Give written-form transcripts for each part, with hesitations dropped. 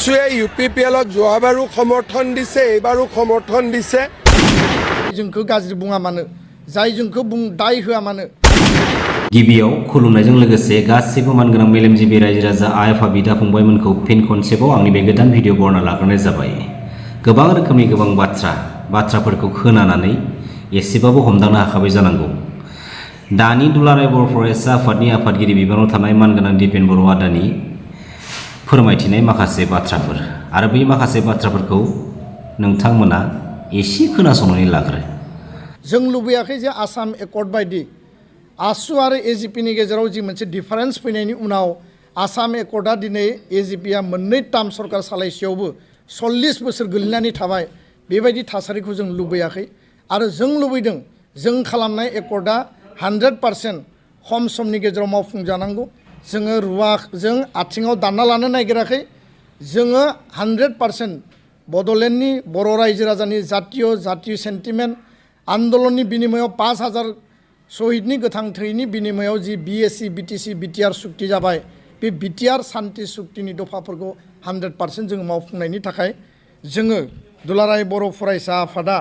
কিছুৱে UPPLক যোৱাবাৰো সমৰ্থন দিছে এইবাৰো সমৰ্থন দিছে जोंखौ गाज्रि बुङा मानो जाय जोंखौ दाय होआ मानो गिबियाव खुलुमनायजों लोगोसे गासैबो मानगोनां मेलेमजिबि रायजो राजा आइ आफा बिदा फंबायमोनखौ फिन खनसेबाव आंनि बे गोदान भिडिअ बरना लाग्रोनाय जाबाय। गोबां रोखोमनि गोबां बाथ्राफोरखौ खोनानानै एसेबाबो हमदांनो हाखाबाय जानांगौ। दानि दुलाराय बर' फरायसा आफादनि आफादगिरि बिबानाव थानाय मानगोनां दिपेन बर' आदानि फोरमायथिनाय माखासे बाथ्राफोर आरो बै माखासे बाथ्राफोरखौ नोंथांमोना एसे खोनासंनानै लाग्रो। जों लुबैयाखै जे आसाम एकर्ड बायदि आसु आरो एजिपिनि गेजेराव जि मोनसे डिफारेन्स फैनायनि उनाव आसाम एकर्डआ दिनै एजिपिआ मोननै टार्म सरकार सालायसेयावबो 40 बोसोर गोलैनानै थाबाय बेबायदि थासारिखौ जों लुबैयाखै आरो जों लुबैदों जों खालामनाय एकर्डआ 100% खम समनि गेजेराव मावफुंजानांगौ। जों आथिङाव दानना लानो नागिराखै जोङो 100% बड'लेण्डनि बर' रायजो राजानि जातीय सेन्टिमेन्ट आन्दलननि बिनिमयाव 5000 शहीदनि गोथां थैनि बिनिमयाव जि BSc BTC BTR सुक्ति जाबाय बे BTR सान्ति सुक्तिनि दफाफोरखौ 100% जोङो मावफुंनायनि थाखाय जोङो दुलाराय बर' फरायसा आफादा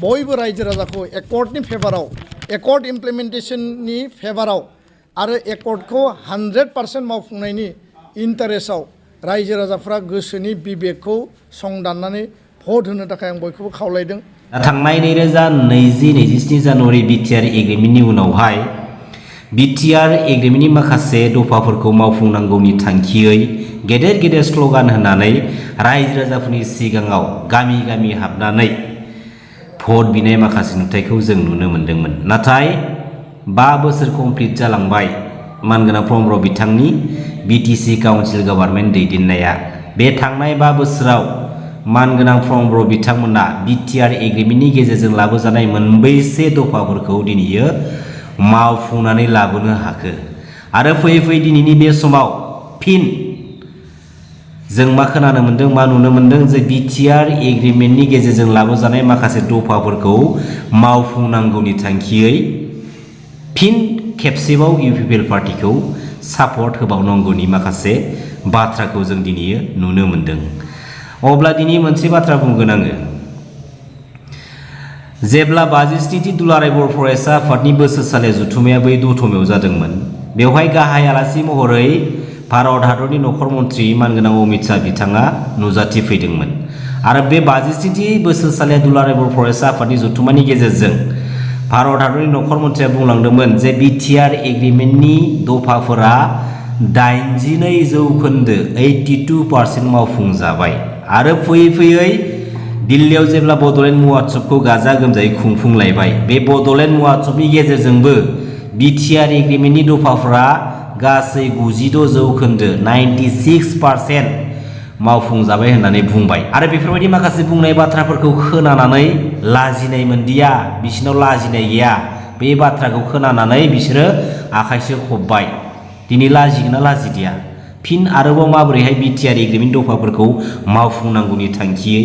बयबो रायजो राजाखौ एकर्डनि फेभाराव एकर्ड इमप्लिमेन्टेसननि फेभाराव आरो एकर्डखौ 100% मावफुंनायनि इन्टारेस्टआव रायजो राजाफ्रा गोसोनि बिबेकखौ संदाननानै भट होनो थाखाय आं बयखौबो खावलायदों। थांनाय 2020-27 जानुवारि BTR एग्रिमेन्टनि उनावहाय BTR एग्रिमेन्टनि माखासे दफाफोरखौ मावफुंनांगौनि थांखियै गेदेर स्ल'गान होनानै रायजो राजाफोरनि सिगाङाव गामि गामि हाबनानै भट बिनाय माखासे नुथायखौ जों नुनो मोन्दोंमोन। नाथाय 5 बोसोर कमप्लिट जालांबाय मानगोनां फर्म बर' बिथांनि BTC काउन्सिल गभर्नमेन्ट दैदेननाया। बे थांनाय 5 बोसोराव मानगोनां फर्म बर' बिथांमोना BTR एग्रिमेन्टनि गेजेरजों लाबोजानाय मोनबैसे दफाफोरखौ दिनैयो मावफुंनानै लाबोनो हाखो आरो फैयै दिनैनि बे समाव फिन जों मा खोनानो मोन्दों मा नुनो मोन्दों जे BTR एग्रिमेन्टनि गेजेरजों लाबोजानाय माखासे दफाफोरखौ मावफुंनांगौनि थांखियै फिन खेबसेबाव UPPL पार्टिखौ सापर्ट होबावनांगौनि माखासे बाथ्राखौ जों दिनैयो नुनो मोन्दों। अब्ला दिनै मोनसे बाथ्रा बुंगोन आङो। जेब्ला 57थि दुलाराय बर' फरायसा आफादनि बोसोरसालि जथुम्माया बै दतमायाव जादोंमोन बेवहाय गाहाय आलासि महरै भारत हादरनि नखर मन्त्रि मानगोनां अमित शाह बिथाङा नुजाथिफैदोंमोन आरो बे 57थि बोसोरसालि दुलाराय बर' फरायसा आफादनि जथुम्मानि गेजेरजों भारत हादरनि नखर मन्त्रिया बुंलांदोंमोन जे BTR एग्रिमेन्टनि दफाफोरा 82% मावफुंजाबाय आरो फैयै दिल्लीयाव जेब्ला बड'लेण्ड महोत्सबखौ गाजा गोमजायै खुंफुंलायबाय बे बड'लेण्ड महोत्सबनि गेजेरजोंबो BTR एग्रिमेन्टनि दफाफोरा गासै 96% मावफुंजाबाय होननानै बुंबाय आरो बेफोरबायदि माखासे बुंनाय बाथ्राफोरखौ खोनानानै लाजिनाय मोनदिया बिसोरनाव लाजिनाय गैया। बे बाथ्राखौ खोनानानै बिसोरो आखाइसो खब्बाय। दिनै लाजिगोन ना लाजिदिया फिन आरोबाव माबोरैहाय BTR एग्रिमेन्ट दफाफोरखौ मावफुंनांगौनि थांखियै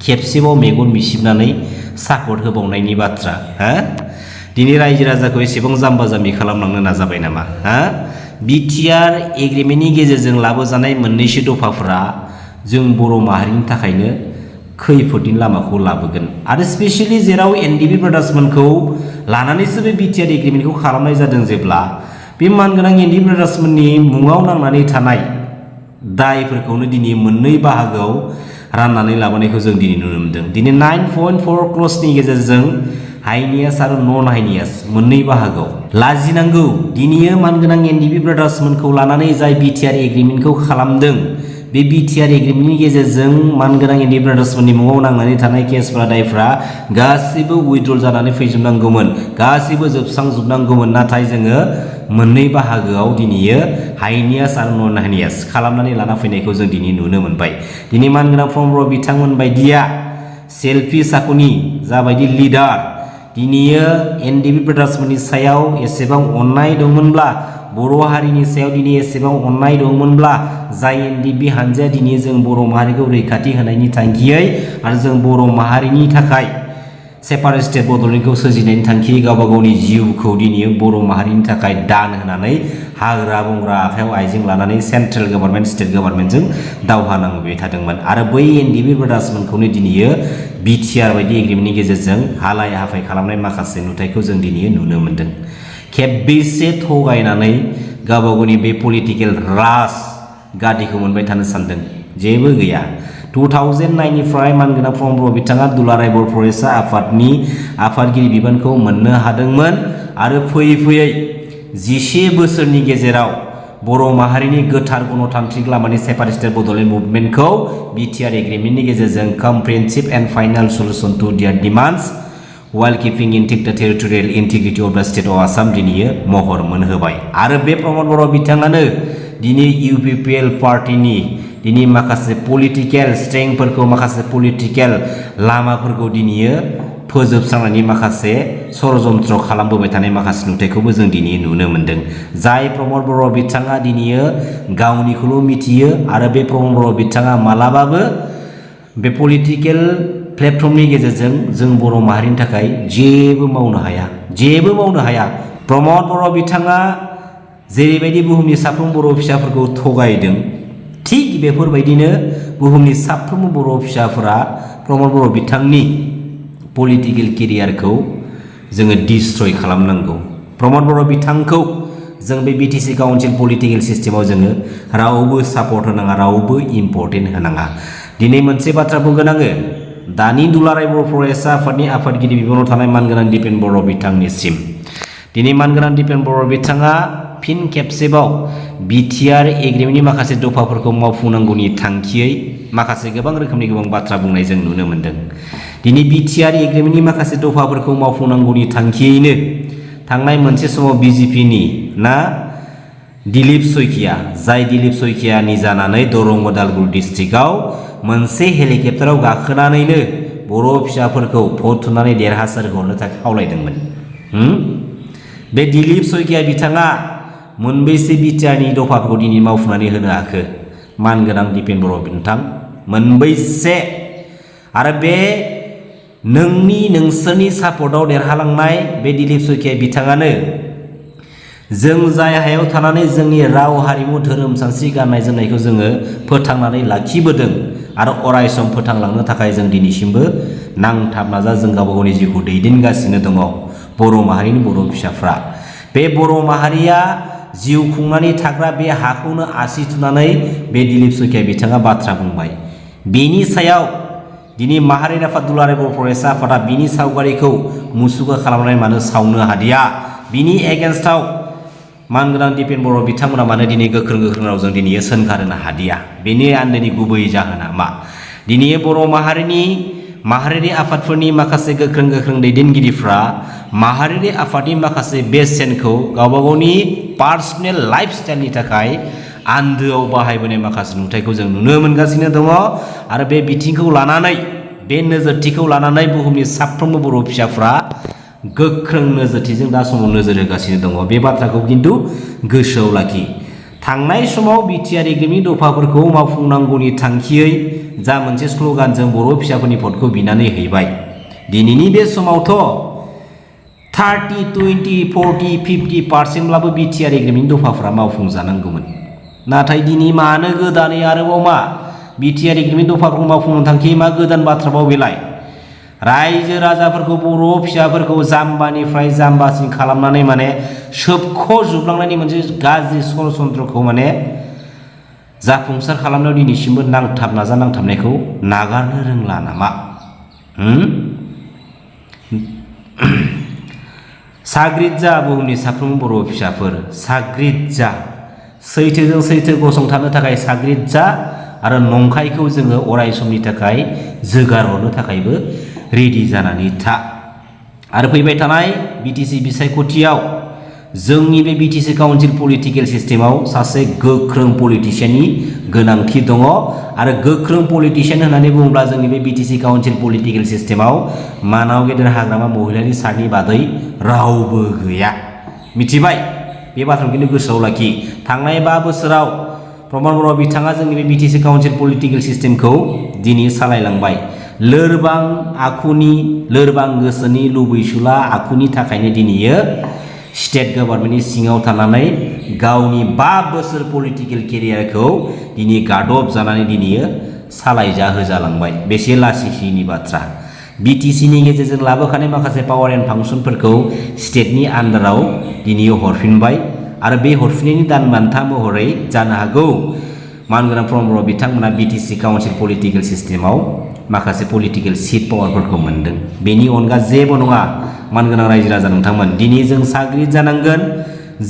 खेबसेबाव मेगन मिसिबनानै सापर्ट होबावनायनि बाथ्रा दिनै रायजो राजाखौ एसेबां जाम्बा जाम्बि खालामलांनो नाजाबाय नामा BTR एग्रिमेन्टनि गेजेरजों लाबोजानाय मोननैसो दफाफोरा जों बर' माहारिनि थाखायनो खैफोदनि लामाखौ लाबोगोन आरो स्पेसियेलि जेराव NDP ब्रादार्समोनखौ लानानैसो बे BTR एग्रिमेन्टखौ खालामनाय जादों जेब्ला बे मानगोनां NDP ब्रादार्समोननि मुङाव नांनानै थानाय दायफोरखौनो दिनै मोननै बाहागोआव राननानै लाबोनायखौ जों दिनै नुनो मोन्दों। दिनै 9.4 क्लजनि गेजेरजों हाइनियास आरो नन हाइनियास मोननै बाहागोआव लाजिनांगौ। दिनैयो मानगोनां NDP ब्रादार्समोनखौ लानानै जाय BTR एग्रिमेन्टखौ खालामदों बे BTR एग्रिमेन्टनि गेजेरजों मानगोनां NDP ब्रादार्समोननि मुङाव नांनानै थानाय केसफ्रा दायफ्रा गासैबो उइथड्रल जानानै फैजोबनांगौमोन गासैबो जोबस्रांजोबनांगौमोन नाथाय जोङो मोननै बाहागोआव दिनैयो हाइनियास आरो नन हाइनियास खालामनानै लाना फैनायखौ जों दिनै नुनो मोनबाय। दिनै मानगोनां फर्म बर' बिथांमोन बायदिया सेल्फि साख'नि जाबायदि लिडार दिनैयो NDP ब्रादार्समोननि सायाव एसेबां अननाय दंमोनब्ला बर' हारिनि सायाव दिनै एसेबां अननाय दंमोनब्ला जाय NDP हानजाया दिनै जों बर' माहारिखौ रैखाथि होनायनि थांखियै आरो जों बर' माहारिनि थाखाय सेपारेट स्टेट बड'लेण्डखौ सोरजिनायनि थांखि गावबा गावनि जिउखौ दिनै बर' माहारिनि थाखाय दान होनानै हाग्रा बंग्रा आखायाव आइजें लानानै सेन्ट्रेल गभर्नमेन्ट स्टेट गभर्नमेन्टजों दावहा नांबाय थादोंमोन आरो बै एनडिबि ब्रादार्समोनखौनो दिनै BTR बायदि एग्रिमेन्टनि गेजेरजों हालाय हाफाय खालामनाय माखासे नुथायखौ जों दिनै नुनो मोन्दों। खेबबेसे थगायनानै गावबा गावनि बे पलिटिकेल राज गादिखौ मोनबाय थानो सानदों? जेबो गैया। 2009 निफ्राय मानगोनां फ्रम बर' बिथाङा दुलाराय बर' फरायसा आफादनि आफादगिरि बिबानखौ मोननो हादोंमोन आरो फैयै फैयै 10 बोसोरनि गेजेराव बर' माहारिनि गोथार गणतान्त्रिक लामानि सेपारेट स्टेट बड'लेण्ड मुभमेन्टखौ BTR एग्रिमेन्टनि गेजेरजों comprehensive and final solution to their demands while keeping intact the territorial integrity of the state of Assam दिनै महर मोनहोबाय आरो बे प्रमद बर' बिथाङानो दिनै UPPL पार्टीनि दिनै माखासे पलिटिकेल स्ट्रेंथफोरखौ माखासे पलिटिकेल लामाफोरखौ दिनै फोजोबस्रांनायनि माखासे षड़यन्त्र खालामबोबाय थानाय माखासे नुथायखौबो जों दिनै नुनो मोन्दों। जाय प्रमद बर' बिथाङा दिनै गावनिखौल' मिथियो आरो बे प्रमद बर' बिथाङा मालाबाबो बे पलिटिकेल प्लेटफर्मनि गेजेरजों जों बर' माहारिनि थाखाय जेबो मावनो हाया। प्रमद बर' बिथाङा जेरैबायदि बुहुमनि साफ्रोम बर' फिसाफोरखौ थगायदों थिग बेफोरबायदिनो बुहुमनि साफ्रोम बर' फिसाफोरा प्रमद बर' बिथांनि पलिटिकेल केरियारखौ जोङो डिस्ट्रय खालामनांगौ। प्रमद बर' बिथांखौ जों बे BTC काउन्सिल पलिटिकेल सिस्टेमाव जोङो रावबो सापर्ट होनाङा, रावबो इम्पर्टेन्ट होनाङा। दिनै मोनसे बाथ्रा बुंगोन आङो, दानि दुलाराय बर' फरायसा आफादनि आफादगिरि बिबानाव थानाय मानगोनां दिपेन बर' बिथांनिसिम दिनै मानगोनां दिपेन बर' बिथाङा फिन खेबसेबाव BTR एग्रिमेन्टनि माखासे दफाफोरखौ मावफुंनांगौनि थांखियै माखासे गोबां रोखोमनि गोबां बाथ्रा बुंनाय जों नुनो मोन्दों। दिनै BTR एग्रिमेन्टनि माखासे दफाफोरखौ मावफुंनांगौनि थांखियैनो थांनाय मोनसे समाव BJPनि ना दिलीप सयकिया, जाय दिलीप सयकियानि जानानै दरं उदालगुरि डिस्ट्रिक्टआव मोनसे हेलिकप्टाराव गाखोनानैनो बर' फिसाफोरखौ भट थुनानै देरहासार हरनो थाखाय खावलायदोंमोन। बे दिलीप सयकिया बिथाङा मोनबेसे BTRनि दफाफोरखौ दिनै मावफुंनानै होनो हाखो? मानगोनां दिपेन बर' बिथां मोनबैसे? आरो बे नोंसोरनि सापर्टआव देरहालांनाय बे दिलीप सयकिया बिथाङानो जों जाय हायाव थानानै जोंनि राव हारिमु धोरोम सानस्रि गाननाय जोमनायखौ जोङो फोथांनानै लाखिबोदों आरो अरायसम फोथांलांनो थाखाय जों दिनैसिमबो नांथाब नाजा जों गावबा गावनि जिउखौ दैदेनगासिनो दङ बर' माहारिनि बर' फिसाफ्रा। बे बर' माहारिया जिउ खुंनानै थाग्रा बे हाखौनो आसि थुनानै बे दिलीप सयकिया बिथाङा बाथ्रा बुंबाय। बेनि सायाव दिनै माहारियारि आफाद दुलाराय बर' फरायसा आफादा बिनि सावगारिखौ मुसुखा खालामनानै मानो सावनो हादिया? बिनि एगेन्स्टआव मानगोनां दिपेन बर' बिथांमोना मानो दिनै गोख्रों रावजों दिनै सोंखारनो हादिया? बेनि आन्दोनि गुबै जाहोना मा? दिनै बर' माहारियारि आफादफोरनि माखासे गोख्रों दैदेनगिरिफ्रा माहारियारि आफादनि माखासे बेसेनखौ गावबा गावनि पार्सनेल लाइफ स्टाइलनि थाखाय आन्दोआव बाहायबोनाय माखासे नुथायखौ जों नुनो मोनगासिनो दङ आरो बे बिथिंखौ लानानै बे नोजोरथिखौ लानानै बुहुमनि साफ्रोमबो बर' फिसाफ्रा गोख्रों नोजोरथिजों दा समाव नोजोर होगासिनो दङ। बे बाथ्राखौ खिन्थु गोसोआव लाखि। थांनाय समाव BTR एग्रिमेन्टनि दफाफोरखौ मावफुंनांगौनि थांखियै जा मोनसे स्ल'गानजों बर' फिसाफोरनि भटखौ बिनानै हैबाय, दिनैनि बे समावथ' 30, 20, 40, 50% BTR एग्रिमेन्टनि दफाफ्रा मावफुंजानांगौमोन। नाथाय दिनै मानो गोदानै आरोबाव मा BTR एग्रिमेन्ट दफाफोरखौ मावफुंनो थांखि मा गोदान बाथ्राबाव बेलाय? रायजो राजाफोरखौ बर' फिसाफोरखौ जाम्बानिफ्राय जाम्बासिन खालामनानै माने सोबख'जोबलांनायनि मोनसे गाज्रि षड़यन्त्रखौ माने जाफुंसार खालामनायाव दिनैसिमबो नांथाबनायखौ नागारनो रोंला नामा? साग्रिद जा बुहुमनि साफ्रोम बर' फिसाफोर, साग्रिद जा, सैथोजों सैथो गसंथानो थाखाय साग्रिद जा आरो नंखायखौ जोङो अराय समनि थाखाय जोगार हरनो थाखायबो रेडि जानानै था। आरो फैबाय थानाय BTC बिसायख'थियाव जोंनि बे BTC काउन्सिल पलिटिकेल सिस्टेमाव सासे गोख्रों पलिटिशियाननि गोनांथि दङ आरो गोख्रों पलिटिशियान होननानै बुङोब्ला जोंनि बे BTC काउन्सिल पलिटिकेल सिस्टेमाव मानाव गेदेर हाग्रामा महिलारि सारनि बादै रावबो गैया। मिथिबाय? बे बाथ्राखौ खिन्थु गोसोआव लाखि। थांनाय 5 बोसोराव प्रमद बर' बिथाङा जोंनि बे BTC काउन्सिल पलिटिकेल सिस्टेमखौ दिनै सालायलांबाय। लोरबां आखुनि लोरबां गोसोनि लुबैसुला आखुनि थाखायनो दिनैयो स्टेट गभर्नमेन्टनि सिङाव थानानै गावनि 5 बोसोर पलिटिकेल केरियारखौ दिनै गादब जानानै दिनैयो सालायजा होजालांबाय बेसे लासिखिनि बाथ्रा बिटिसिनि गेजेरजों लाबोखानाय माखासे पावार एन्ड फांसनफोरखौ स्टेटनि आन्डाराव दिनै हरफिनबाय आरो बे हरफिननायनि दान बान्था महरै जानो हागौ मानगोनां फ्रम बर' बिथांमोना बिटिसि काउन्सिल पलिटिकेल सिस्टेमाव माखासे पलिटिकेल सिट पावारफोरखौ मोनदों बेनि अनगा जेबो नङा मानगोनां रायजो राजा नोंथांमोन दिनै जों साग्रिद जानांगोन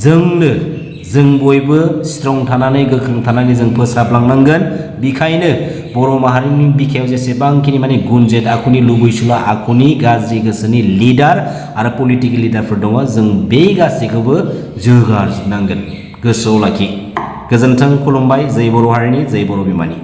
जों बयबो स्ट्रं थानानै गोख्रों थानानै जों फोसाबलांनांगोन बेखायनो बर' माहारिनि बिखायाव जेसेबांखिनि माने गुनजेट आखुनि लुबैसुला आखुनि गाज्रि गोसोनि लिडार आरो पलिटिकेल लिडारफोर दङ जों बे गासैखौबो जोगारजोबनांगोन गोसोआव लाखि गोजोन्थों खुलुमबाय जै बर' हारिनि जै बर' बिमानि